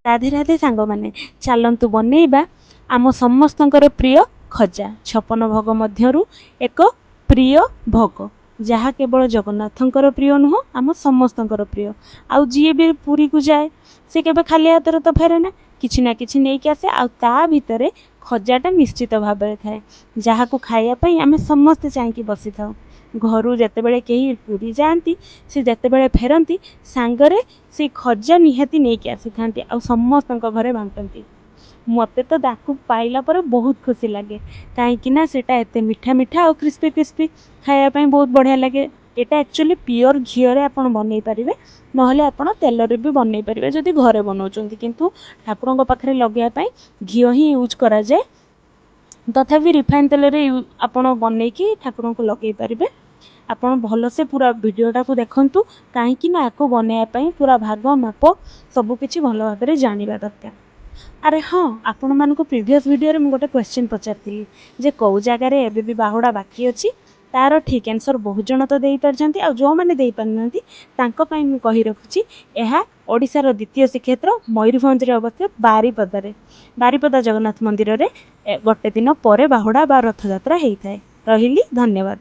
ରାଧେ ରାଧେ ସାଙ୍ଗମାନେ, ଚାଲନ୍ତୁ ବନେଇବା ଆମ ସମସ୍ତଙ୍କର ପ୍ରିୟ ଖଜା। 56 ଭୋଗ ମଧ୍ୟରୁ ଏକ ପ୍ରିୟ ଭୋଗ, ଯାହା କେବଳ ଜଗନ୍ନାଥଙ୍କର ପ୍ରିୟ ନୁହଁ, ଆମ ସମସ୍ତଙ୍କର ପ୍ରିୟ। ଆଉ ଯିଏ ବି ପୁରୀକୁ ଯାଏ, ସେ କେବେ ଖାଲି ହାତରେ ତ ଫେରେ ନା, କିଛି ନା କିଛି ନେଇକି ଆସେ। ଆଉ ତା ଭିତରେ ଖଜାଟା ନିଶ୍ଚିତ ଭାବରେ ଥାଏ, ଯାହାକୁ ଖାଇବା ପାଇଁ ଆମେ ସମସ୍ତେ ଚାହିଁକି ବସିଥାଉ। ଘରୁ ଯେତେବେଳେ କେହି ପୁରୀ ଯାଆନ୍ତି, ସେ ଯେତେବେଳେ ଫେରନ୍ତି, ସାଙ୍ଗରେ ସେଇ ଖଜା ନିହାତି ନେଇକି ଆସିଥାନ୍ତି ଆଉ ସମସ୍ତଙ୍କ ଘରେ ବାଣ୍ଟନ୍ତି। ମୋତେ ତ ତାକୁ ପାଇଲା ପରେ ବହୁତ ଖୁସି ଲାଗେ, କାହିଁକି ନା ସେଇଟା ଏତେ ମିଠା ମିଠା ଆଉ କ୍ରିସ୍ପି କ୍ରିସ୍ପି, ଖାଇବା ପାଇଁ ବହୁତ ବଢ଼ିଆ ଲାଗେ। ଏଇଟା ଆକ୍ଚୁଆଲି ପିଓର ଘିଅରେ ଆପଣ ବନେଇ ପାରିବେ, ନହେଲେ ଆପଣ ତେଲରେ ବି ବନେଇ ପାରିବେ ଯଦି ଘରେ ବନାଉଛନ୍ତି। କିନ୍ତୁ ଠାକୁରଙ୍କ ପାଖରେ ଲଗେଇବା ପାଇଁ ଘିଅ ହିଁ ୟୁଜ୍ କରାଯାଏ। ତଥାପି ରିଫାଇନ୍ ତେଲରେ ଆପଣ ବନେଇକି ଠାକୁରଙ୍କୁ ଲଗେଇ ପାରିବେ। ଆପଣ ଭଲସେ ପୁରା ଭିଡ଼ିଓଟାକୁ ଦେଖନ୍ତୁ, କାହିଁକି ନା ଆକୁ ବନେଇବା ପାଇଁ ପୁରା ଭାଗ ମାପ ସବୁକିଛି ଭଲ ଭାବରେ ଜାଣିବା ଦରକାର। ଆରେ ହଁ, ଆପଣମାନଙ୍କୁ ପ୍ରିଭିୟସ୍ ଭିଡ଼ିଓରେ ମୁଁ ଗୋଟେ କ୍ୱେଶ୍ଚିନ୍ ପଚାରିଥିଲି ଯେ କେଉଁ ଜାଗାରେ ଏବେ ବି ବାହୁଡ଼ା ବାକି ଅଛି। ତାର ଠିକ୍ ଆନ୍ସର୍ ବହୁତ ଜଣ ତ ଦେଇପାରିଛନ୍ତି, ଆଉ ଯେଉଁମାନେ ଦେଇପାରିନାହାନ୍ତି ତାଙ୍କ ପାଇଁ ମୁଁ କହି ରଖୁଛି, ଏହା ଓଡ଼ିଶାର ଦ୍ୱିତୀୟ ଶ୍ରୀକ୍ଷେତ୍ର ମୟୂରଭଞ୍ଜରେ ଅବସ୍ଥିତ ବାରିପଦାରେ, ବାରିପଦା ଜଗନ୍ନାଥ ମନ୍ଦିରରେ ଗୋଟେ ଦିନ ପରେ ବାହୁଡ଼ା ବା ରଥଯାତ୍ରା ହେଇଥାଏ। ରହିଲି, ଧନ୍ୟବାଦ।